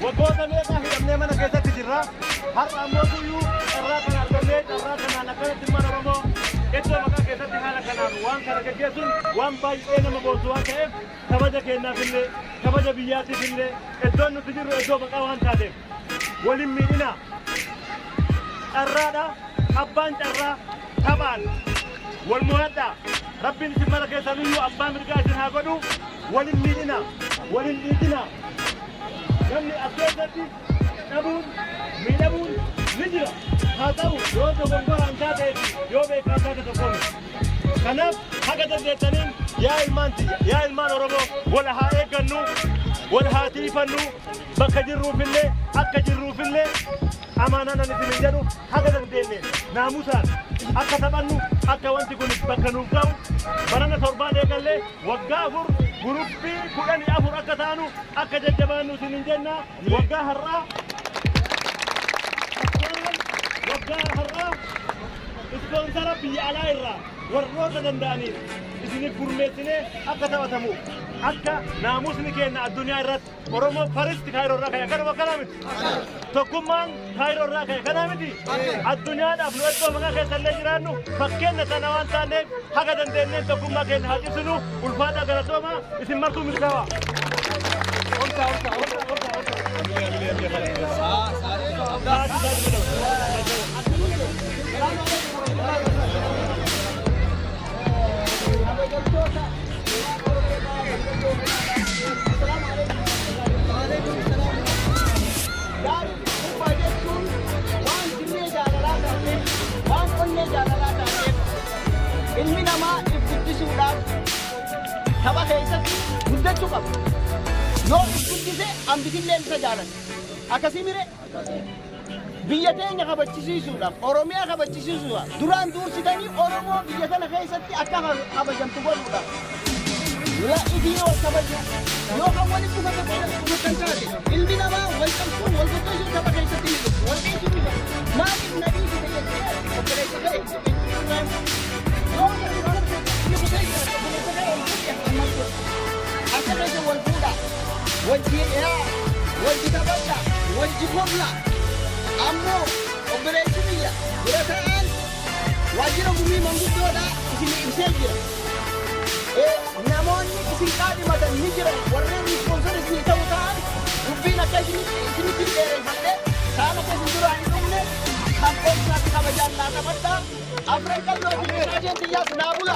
Waggoota meeqaa hidhamnee mana keessatti jirra. Har'a ammoo tuyyuu carraa kana argannee carraa kanaan akkanatti ilmaan Oromoo iddoo maqaa keessatti haala kanaan waan kana gaggeessuun waan baay'ee nama boonsu waan ta'eef kabaja keenyaaf illee kabaja biyyaatiif illee iddoon nuti jirru iddoo maqaa waan taateef waliin miidhina carraadha. Abbaan carraa taphaan wal mo'adha. Rabbiin isin mara keessanuyyuu abbaa mirgaa isin haa godhu. Waliin miidhina, waliin dhiitina. Namni as keessatti dhabuun, miidhamuun ni jira. Haa ta'u yoo dogongoraan taatee fi yoo beekaan taate tokko miti. Kanaaf haga dandeettaniin yaa ilmaan tiyya, yaa ilmaan Oromoo wal haa eeggannu, wal haa tiifannu, bakka jirruufillee akka jirruufillee amaanaan ani isinin jedhu haga dandeenye naamusaan akka taphannu, akka wanti kun bakka nuuf ga'u barana torbaan eegallee waggaa 4 guruppii 14 akka taanu akka jajjabaannu isinin jenna. Waggaa har'aa waggaa har'aa ispoonsara biyya alaa irraa warroota danda'aniin isiniif gurmeessinee akka taphatamu, akka naamusni keenya addunyaa irratti Oromoo first Kaayiroo irraa ka'e akkanuma akkanaa miti. Tokkummaan Kaayiroo irraa ka'e kanaa miti. Addunyaadhaaf nu iddoo maqaa keessa illee jiraannu fakkeenya sana waan taaneef haga dandeenyeen tokkummaa keenya haa cimsinu. Ulfaataa galatoomaa, isin martuu milkaa'aa. Olkaa olkaa olkaa olkaa olkaa. Sa'aatii sa'aatii madaba. Kabajamtoota. Gaarii kubbaa jechuun waan dirree jaalalaa taateef, waan onnee jaalalaa taateef, ilmi namaa if guddisuudhaaf tapha keessatti guddachuu qaba. Yoo if guddise hambisillee isa jaalata. Akkasii mire biyya teenya kabachisiisuudhaaf, Oromiyaa kabachisiisuudhaaf, duraan duursitanii Oromoo biyya tana keessatti akka kabajamtu godhuudhaaf. Ifii wal kabaju yoo kan walitti dhufatan taate, ilmi namaa wal cabsuun, wal gochoisuun tapha keessatti ni dhufu. Wal dhiisuu ni dhufu. Maaliif na dhiisite jettee obboleessa kee yoo inni kutee jiraate, obboleessa kee ol fuudhi ammas godhu. Akka keessa wal fuudha. Wajji yaa wajji taphadha, wajji kofla. Ammoo obboleessi biyya dura ta'an waajjira gumii manguddoodha isin ibsee jira. Namoonni isin qaadhimatan ni jiran, warreen sponsor isinii ta'u ta'an. Dubbiin akka isinitti hin dheereffadhe, kaan akka isin duraan hin dhumne kan obsaatti kabajaan naa taphadha. Afran Qalloo fi Meeshaajeen tiyyaas naa bula.